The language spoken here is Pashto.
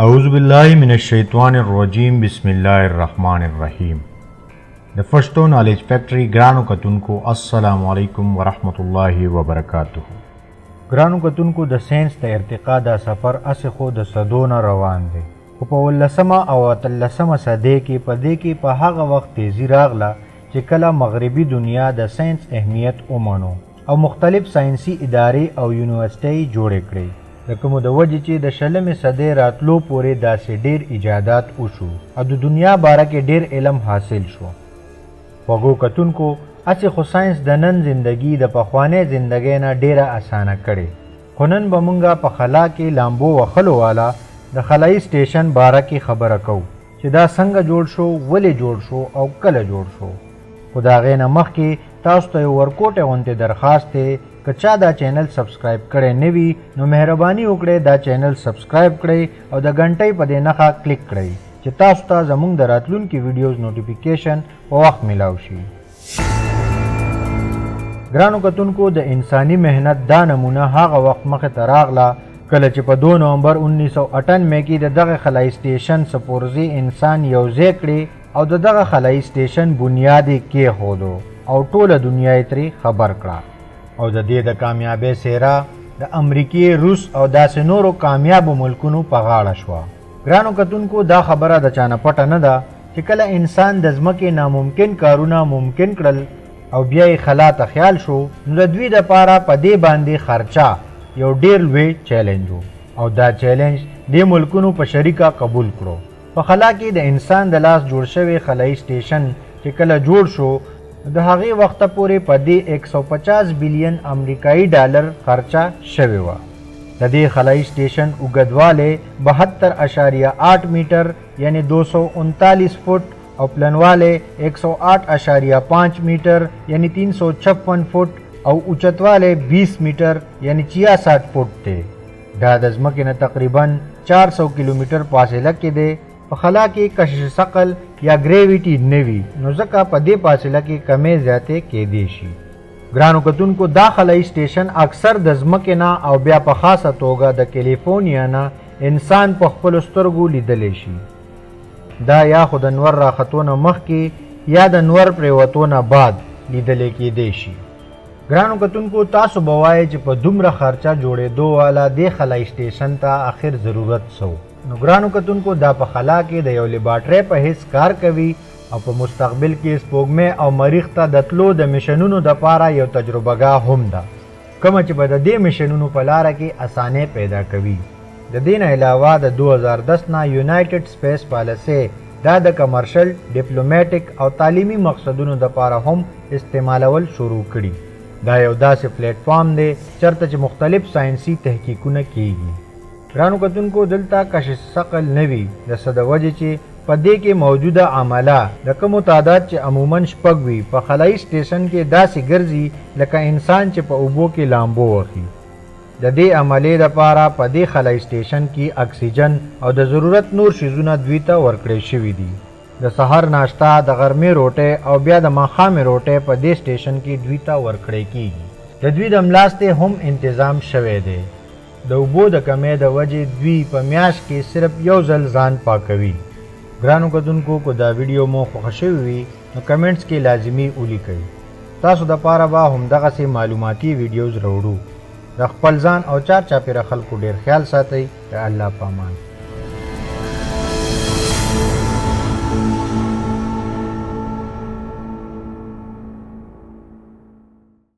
اعوذ بالله من الشیطان الرجیم، بسم الله الرحمن الرحیم۔ د پښتو نالج فیکټری ګرانو کتونکو، السلام علیکم ورحمت الله وبرکاته۔ ګرانو کتونکو، د ساينس د ارتقا دا سفر هسې خو د صدو نه روان دی، خو په 18مه او 18مه صدۍ کې په دې کې په هغه وخت تیزي راغله چې کله مغربي دنیا د ساينس اهمیت ومنو او مختلف ساينسي ادارې او یونیورسټۍ جوړې کړې، د کومو د وجې چې د 20مې صدۍ راتلو پورې داسې ډېر ایجادات وشو او د دنیا باره کې ډېر علم حاصل شو۔ خوږو کتونکو، هسې خو ساينس د نن زندگی د پخوانۍ زندګۍ نه ډېره اسانه کړې، خو نن به مونږه په خلا کې لامبو وخلو والا د خلایي سټیشن باره کې خبره کوو چې دا څنګه جوړ شو، ولې جوړ شو او کله جوړ شو۔ خو د هغې نه مخکې تاسو ته یو ورکوټی غوندې درخواست دی۔ که چا دا چینل سبسکرایب کړی نه وي، نو مهرباني وکړئ، دا چینل سبسکرایب کړئ او د غنټۍ په دې نښه کلیک کړئ چې تاسو ته زموږ د راتلونکي ویډیوز نوټیفیکیشن په وخت میلاو شي۔ ګرانو کتونکو، د انساني محنت دا نمونه هغه وخت مخې ته راغله کله چې په 2 نومبر 1998 کې د دغه خلایي سټیشن څه پرزې انسان یو ځای کړي او د دغه خلایي سټیشن بنیاد یې کېښودو او ټوله دنیا یې ترې خبر کړه، او د دې د کامیابۍ سهرا د امریکې، روس او داسې نورو کامیابو ملکونو په غاړه شوه۔ ګرانو کتونکو، دا خبره د چا نه پټه نه ده چې کله انسان د ځمکې ناممکن کارونه ممکن کړل او بیا یې خلا ته خیال شو، نو د دوی دپاره په دې باندې خرچه یو ډیر لوی چیلنج و او دا چیلنج دې ملکونو په شریکه قبول کړو۔ په خلا کې د انسان د لاس جوړ شوی خلایي سټیشن چې کله جوړ شو، د هغې وخته پورې په دې 150 بلین امریکایي ډالر خرچه شوې وه۔ د دې خلایي سټیشن اوږدوالی 72.8 میټر، یعنی 239 فوټ، او پلنوالی 108.5 میټر، یعنی 356 فوټ، او اوچتوالی 20 میټر، یعنی 66 فوټ دی۔ دا د ځمکې نه تقریبا 400 کیلومتر فاصله کې دی۔ په خلا کې کشش ثقل یا ګریویټي نه وي، نو ځکه په دې فاصله کې کمې زیاتې کېدی شي۔ ګرانو کتونکو، دا خلایي سټیشن اکثر د ځمکې نه او بیا په خاصه توګه د کیلیفورنیا نه انسان په خپلو سترګو لیدلی شي۔ دا یا خو د نور راختو نه مخکې یا د نور پریوتو نه بعد لیدلی کېدی شي۔ ګرانو کتونکو، تاسو به وایئ چې په دومره خرچه جوړېدو والا دې خلایي سټیشن ته اخر ضرورت څه و؟ نو ګرانو کتونکو، دا په خلا کې د یو لیبارټرۍ په حیث کار کوي او په مستقبل کې سپوږمۍ او مریخ ته د تلو د مشنونو دپاره یو تجربهګاه هم ده، کومه چې به د دې مشنونو په لاره کې اسانۍ پیدا کوي۔ د دې نه علاوه د 2010 نه یونایټډ سپیس پالیسۍ دا د کمرشل، ډیپلوماټیک او تعلیمي مقصدونو دپاره هم استعمالول شروع کړي۔ دا یو داسې پلیټ فارم دی چرته چې مختلف ساینسي تحقیقونه کیږي۔ ګرانو کتونکو، دلته کشش ثقل نه وي، د څه د وجې چې په دې کې موجوده عمله، د کومو تعداد چې عموما شپږ وي، په خلایي سټیشن کې داسې ګرځي لکه انسان چې په اوبو کې لامبو وهي۔ د دې عملې دپاره په دې خلایي سټیشن کې اکسیجن او د ضرورت نور شیزونه دوی ته ورکړی شوي دي۔ د سحر ناشته، د غرمې روټۍ او بیا د ماښامې روټۍ په دې سټیشن کې دوی ته ورکړی کیږي۔ د دوی د ملاستې هم انتظام شوی دی۔ د اوبو د کمۍ د وجې دوی په میاشت کې صرف یو ځل ځان پاکوي۔ ګرانو کتونکو، که دا ویډیو مو خوښه شوې وي، نو کمنټس کې لازمي ولیکئ۔ تاسو د پاره به همدغسې معلوماتي ویډیوز راوړو۔ د خپل ځان او چار چاپېره خلکو ډېر خیال ساتئ۔ د الله په امان۔